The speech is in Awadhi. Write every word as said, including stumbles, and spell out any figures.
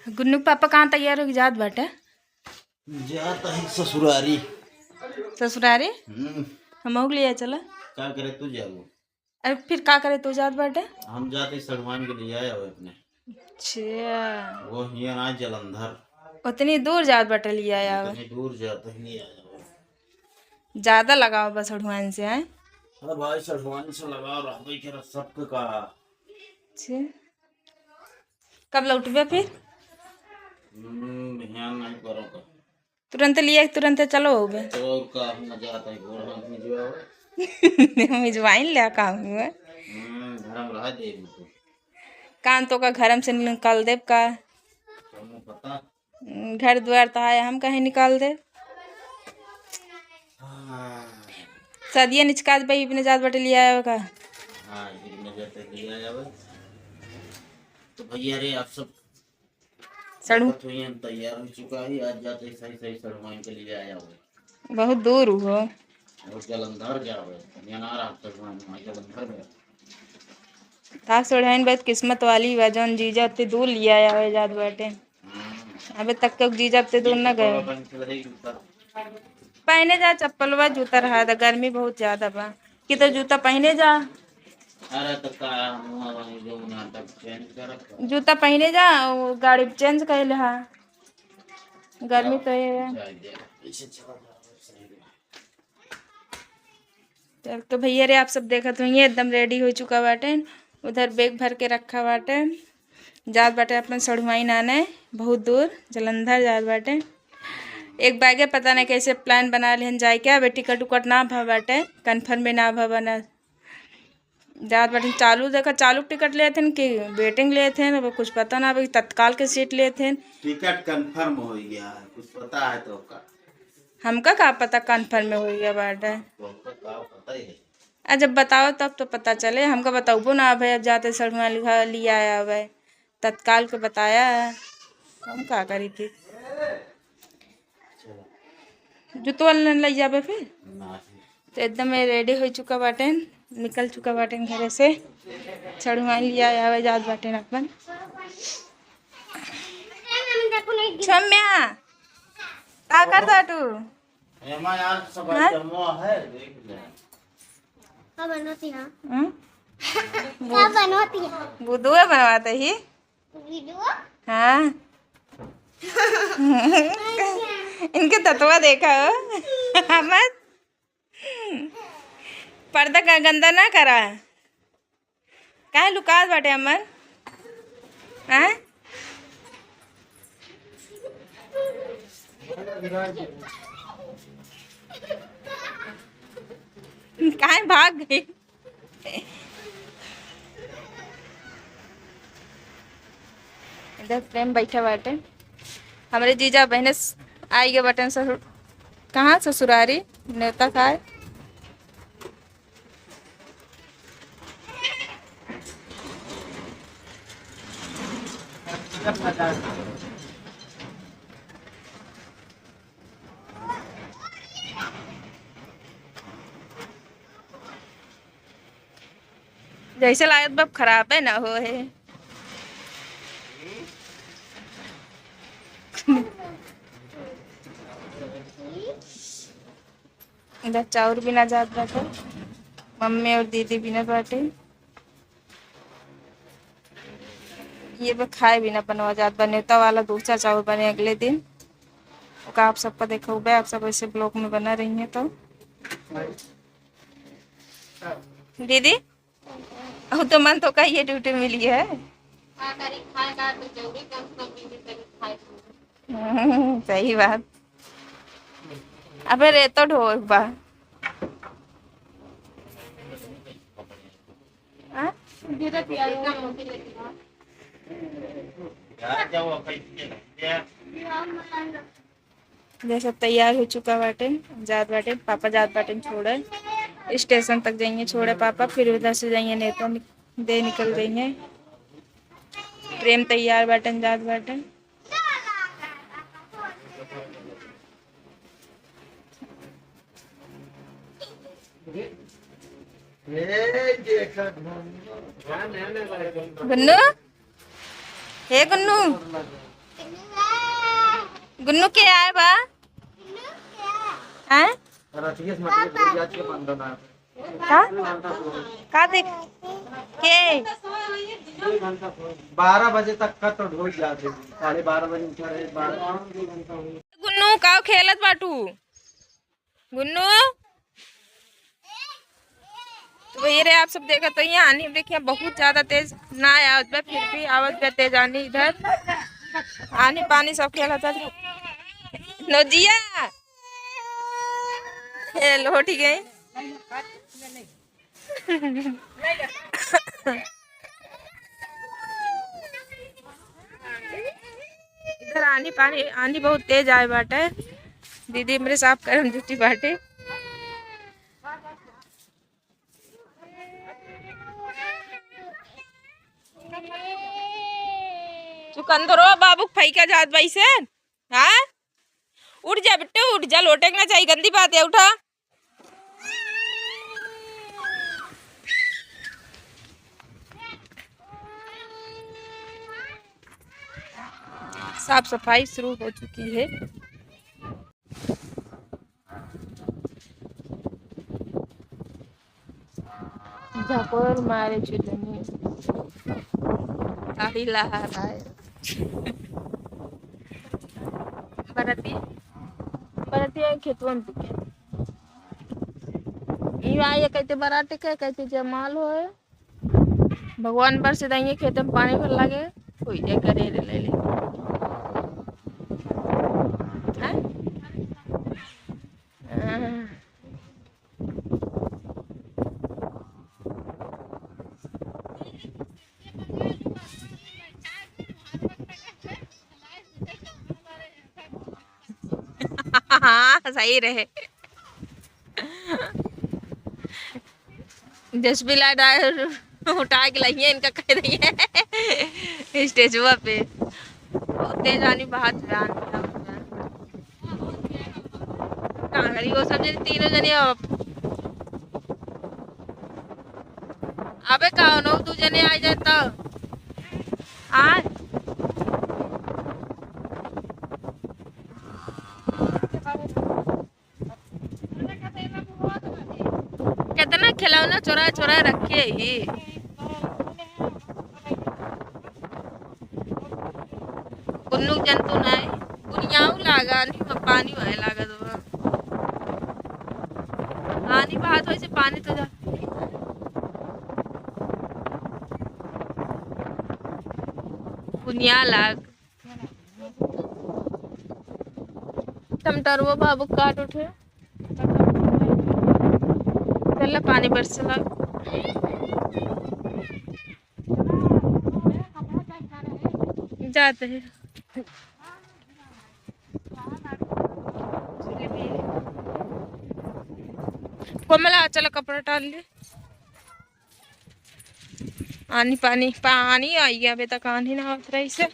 गुन्नू के पापा कहाँ तैयार होके जात बाटे? जात है ससुरारी। ससुरारी? हम्म। हमहू के लिए चला। का करे तू जाबू? अरे फिर का करे तू जात बाटे? हम जाते सड़वान के लिए आए हो अपने। अच्छा। वो हियाँ ना जलंधर। उतनी दूर जात बाटे लिए आया हो। उतनी दूर जाते ही लिए आया हो। ज्यादा लगाव बा सड़वान से, हैं? अरे भाई, सड़वान से लगाव रहबे करे सबके का। अच्छा। कब लौटबे फिर? हम्म, बिहान नहीं करो का। तुरंत लिए, तुरंत चलो होबे। तो और का, हम ना जाता है, गोर हाथ में जो है। मिजवाइन ले का हुआ? हम्म, घर में रह दे इनको। कान तो का घर में से निकाल देब का? तुमको पता? घर द्वार तो है, हम कहीं निकाल दे। हाँ। सदिया निचकात भाई अपने जात बाटे लिया आवे का? हाँ, अपने जाते लिया आवे। तो भैया रे, आप सब सड़ू। तो ये तैयार हो चुका है, आज जाते सही सही सड़वाइन के लिए आया हुआ। बहुत दूर हो। और जलंधर जावे, ये ना रहा सड़वाइन, वहाँ जलंधर में। ताक सोढ़ाइन बहुत किस्मत वाली बा, जौन जीजा अत्ते दूर लिया आवे जात बाटे। अबे तक के जीजा अत्ते दूर न गए। पहने जा चप्पलवा, जूता रहा था, गर्मी बहुत ज्यादा बा। कि तो जूता पहने जा। अरे तो का, हम वही जो नाटक चेंज करत। जूता पहने जा, वो गाड़ी चेंज कर ले हा। गर्मी तो ये है। चल तो भैया रे, आप सब देखत होइए, एकदम रेडी हो चुका बाटे। उधर बैग भर के रखा बाटे, जात बाटे अपन सढ़ुआइन आने, बहुत दूर जलंधर जात बाटे। एक बैगे पता नहीं कैसे प्लान बना लेहन जाए के, अबे टिकट उकट ना भा बाटे, कन्फर्म में ना भा बना। जात बाटे चालू, देखा चालू टिकट लेत हन कि वेटिंग लेत हन, अब कुछ पता ना, अभी तत्काल के सीट लेत हन। टिकट कन्फर्म हो गया है, कुछ पता है तो का? हमका का पता कन्फर्म में हो गया बाटे। तो हमका का पता ही है। आ, जब बताओ तब तो पता चले, हमका बताउबो ना भाई, अब जाते सड़ुआ लिखा लिया आया भाई, तत्काल के बताया है, हम का करी फिर? जुतवा ले ले जाबे फिर। तो एकदम ये रेडी हो चुका बाटेन, निकल चुका बाटेन घरे से, सड़ुआ लिया आवे जात बाटेन अपन। छम्या, का कर दा तू? एमा यार सब हाँ? आइटमो है, देख ले। का बनवती है? हम्म? का बनवती है? बुधुआ बनवाते ही। वीडियो? हाँ। इनके ततवा देखा हो। हमर पर्दा का गंदा ना करा। काहे लुकात बाटे अमर? हैं? काहे भाग गई? इधर प्रेम बैठा बाटे। हमरे जीजा बहने स-, आई गए बाटे ससुर, कहाँ ससुरारी? नेवता खाए। जैसे लागत बा खराबे ना होए। इधर चाउर बिना जात बाटे, मम्मी और दीदी बिनत बाटे। ये बा खाए बिना बनवा जात बा, नेवता वाला दूसरा चाउर बने अगले दिन। ओका आप सबका देखउबे, आप सब ऐसे ब्लॉग में बना रही हैं तो। दीदी, अहू तो मन तो कहिए ड्यूटी मिली है। का करी, खाए का तो जरूरी काम सब मिली, तनी खाए। हम्म, सही बात। अबे रे तो ढोक बा। हाँ? जैसे तैयार हो चुका बाटे, जात बाटे, पापा जात बाटे छोड़े, स्टेशन तक जाइए छोड़े पापा, फिर उधर से जाइए नेता नि-, दे निकल जाइए। प्रेम तैयार बाटे, जात बाटे। गुन्नू, हे गुन्नू, गुन्नू के आए बा? हैं? का? का देख के? बारह बजे तक का तो ढोल जाते, साढ़े बारह बजे उठा रहे, बारह। गुन्नू, का खेलत बाटू? गुन्नू, तो ये रहे, आप सब देखत तो यहाँ आनी, देखिए बहुत ज्यादा तेज ना आवत बा, फिर भी आवत बा तेज आनी। इधर आनी पानी सब खेलत है। नौजिया, हेलो, ठीक है। इधर आनी पानी, आनी बहुत तेज आए बाटे। दीदी हमरे साफ करम जुटी बाटे। चुकंदरो बाबू फैका जात बाई से। हाँ, उठ जा बिट्टू, उठ जा, लोटे के ना चाहिए, गंदी बात है, उठा। साफ सफाई शुरू हो चुकी है। झकोर मारे चुदनी, ताही लहराए। बरती, बरती है खेतवन के। ई आइए कहते बराटे के, कहते जमाल होए। भगवान बरसे दाइए खेत में पानी भर लागे, कोई जाए करे रे ले ले। हैं? हाँ। हाँ, सही रहे। जसबी लाइट आए, उठा के लइहे, इनका कह दइहे स्टेजवा पे। बहुत तेज आनी, बहुत जान। कहाँ गई वो सब जने, तीनों जने अब। अबे कौनो दू जने आ जाए तो। आ? केतना खिलौना चोरा चोरा रखे ही। कुन्नू जंतु नाय, कुनियाऊ लागा, आनी में पानी वहे लागत बा। आनी बहात होइसे पानी तो जा। कुनिया लाग। टमटरवा बाबू काट उठे। चल पानी बरसे लाग। जाते हैं। कोमला, चलो कपड़ा डाल ले। आनी पानी, पानी आई, अबे तक आनी ना आवत रही से।